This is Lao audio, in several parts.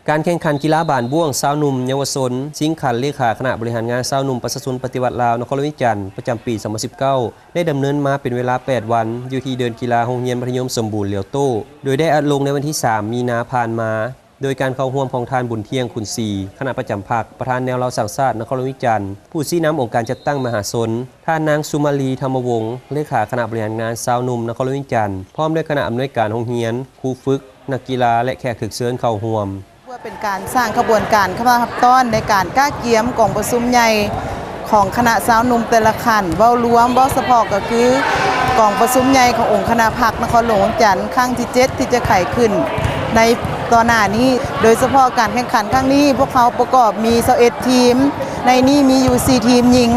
ການແຂ່ງຂັນກິລາບານບ້ວງຊາວໜຸ່ມເຍົາວະຊົນ ຊິງຂັນເລຂາຄະນະບໍລິຫານງານຊາວໜຸ່ມປະຊາຊົນປະຕິວັດລາວ ນະຄອນຫຼວງວຽງຈັນ ປະຈຳປີສອງພັນສິບເກົ້າ ໄດ້ດຳເນີນມາເປັນເວລາແປດວັນ ຢູ່ທີ່ເດີ່ນກິລາໂຮງຮຽນມັດທະຍົມສົມບູນຫຼຽວໂຕ້ ໂດຍໄດ້ອັດລົງໃນວັນທີສາມ ມີນາຜ່ານມາ ໂດຍການເຂົ້າຮ່ວມຂອງທ່ານ ບຸນທ່ຽງ ຂຸນສີ ຄະນະປະຈຳພັກ ປະທານແນວລາວສ້າງຊາດ ນະຄອນຫຼວງວຽງຈັນ ຜູ້ຊີ້ນຳອົງການຈັດຕັ້ງມະຫາຊົນ, ທ່ານນາງ ສຸມາລີ ທຳມະວົງ ເລຂາຄະນະບໍລິຫານງານຊາວໜຸ່ມນະຄອນຫຼວງວຽງຈັນ ພ້ອມດ້ວຍຄະນະອຳນວຍການໂຮງຮຽນ, ຄູຝຶກ, ນັກກິລາ ແລະ ແຂກຖືກເຊີນເຂົ້າຮ່ວມ. ເພື່ອເປັນການສ້າງຂະບວນການຄະນະຮັບຕ້ອນໃນການກະກຽມກອງປະຊຸມໃຫຍ່ຂອງຄະນະຊາວໜຸ່ມແຕ່ລະຂັ້ນ ເວົ້າລວມ, ເວົ້າສະເພາະກໍຄືກອງປະຊຸມໃຫຍ່ຂອງອົງຄະນະພັກນະຄອນຫຼວງວຽງຈັນ ຄັ້ງທີເຈັດ ທີ່ຈະໄຂຂຶ້ນໃນຕໍ່ໜ້ານີ້. ໂດຍສະເພາະການແຂ່ງຂັນຄັ້ງນີ້ ພວກເຮົາປະກອບມີຊາວເອັດທີມ, ໃນນີ້ມີຢູ່ສີ່ທີມຍິງ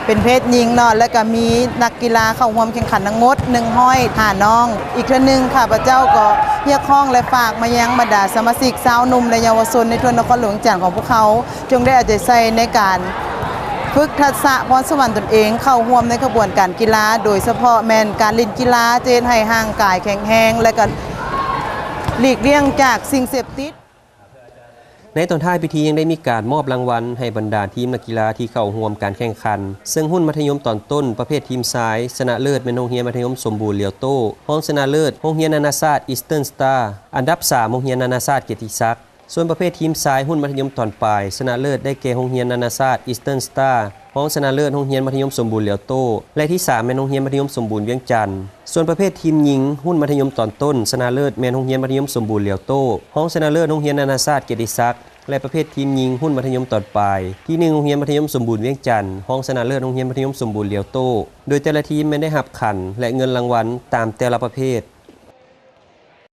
ເປັນເພດຍິງເນາະ ແລະ ກໍມີນັກກິລາເຂົ້າຮ່ວມແຂ່ງຂັນທັງໝົດໜຶ່ງຮ້ອຍຫ້ານ້ອງ. ອີກເທື່ອໜຶ່ງ ຂ້າພະເຈົ້າກໍຮຽກຮ້ອງ ແລະ ຝາກມາຍັງບັນດາສະມາຊິກຊາວໜຸ່ມ ແລະ ເຍົາວະຊົນໃນທົ່ວນະຄອນຫຼວງວຽງຈັນຂອງພວກເຮົາ ຈົ່ງໄດ້ເອົາໃຈໃສ່ໃນການຝຶກທັກສະພອນສະຫວັນຕົນເອງ ເຂົ້າຮ່ວມໃນຂະບວນການກິລາ, ໂດຍສະເພາະແມ່ນການຫຼິ້ນກິລາ ຈະເຮັດໃຫ້ຮ່າງກາຍແຂງແຮງ ແລະ ກໍຫຼີກລ່ຽງຈາກສິ່ງເສບຕິດ. ໃນຕອນທ້າຍພິທີຍັງໄດ້ມີການມອບລາງວັນໃຫ້ບັນດາທີມນັກກິລາທີ່ເຂົ້າຮ່ວມການແຂ່ງຂັນ, ເຊິ່ງຮຸ່ນມັດທະຍົມຕອນຕົ້ນປະເພດທີມຊາຍ ຊະນະເລີດແມ່ນໂຮງຮຽນມັດທະຍົມສົມບູນຫຼຽວໂຕ້, ຮອງຊະນະເລີດໂຮງຮຽນນານາຊາດ Eastern Star, ອັນດັບສາມໂຮງຮຽນນານາຊາດກຽດຕິສັກ, ສ່ວນປະເພດທີມຊາຍຮຸ່ນມັດທະຍົມຕອນປາຍ ຊະນະເລີດໄດ້ແກ່ໂຮງຮຽນນານາຊາດ Eastern Star, ຮອງຊະນະເລີດໂຮງຮຽນມັດທະຍົມສົມບູນຫຼຽວໂຕ້ ແລະ ທີສາມແມ່ນໂຮງຮຽນມັດທະຍົມສົມບູນວຽງຈັນ. ສ່ວນປະເພດທີມຍິງຮຸ່ນມັດທະຍົມຕອນຕົ້ນ ຊະນະເລີດແມ່ນໂຮງຮຽນມັດທະຍົມສົມບູນຫຼຽວໂຕ້, ຮອງຊະນະເລີດໂຮງຮຽນນານາຊາດກຽດຕິສັກ ແລະ ປະເພດທີມຍິງຮຸ່ນມັດທະຍົມຕອນປາຍ ທີໜຶ່ງໂຮງຮຽນມັດທະຍົມສົມບູນວຽງຈັນ, ຮອງຊະນະເລີດໂຮງຮຽນມັດທະຍົມສົມບູນຫຼຽວໂຕ້, ໂດຍແຕ່ລະທີມແມ່ນໄດ້ຮັບຂັນ ແລະ ເງິນລາງວັນຕາມແຕ່ລະປະເພດ.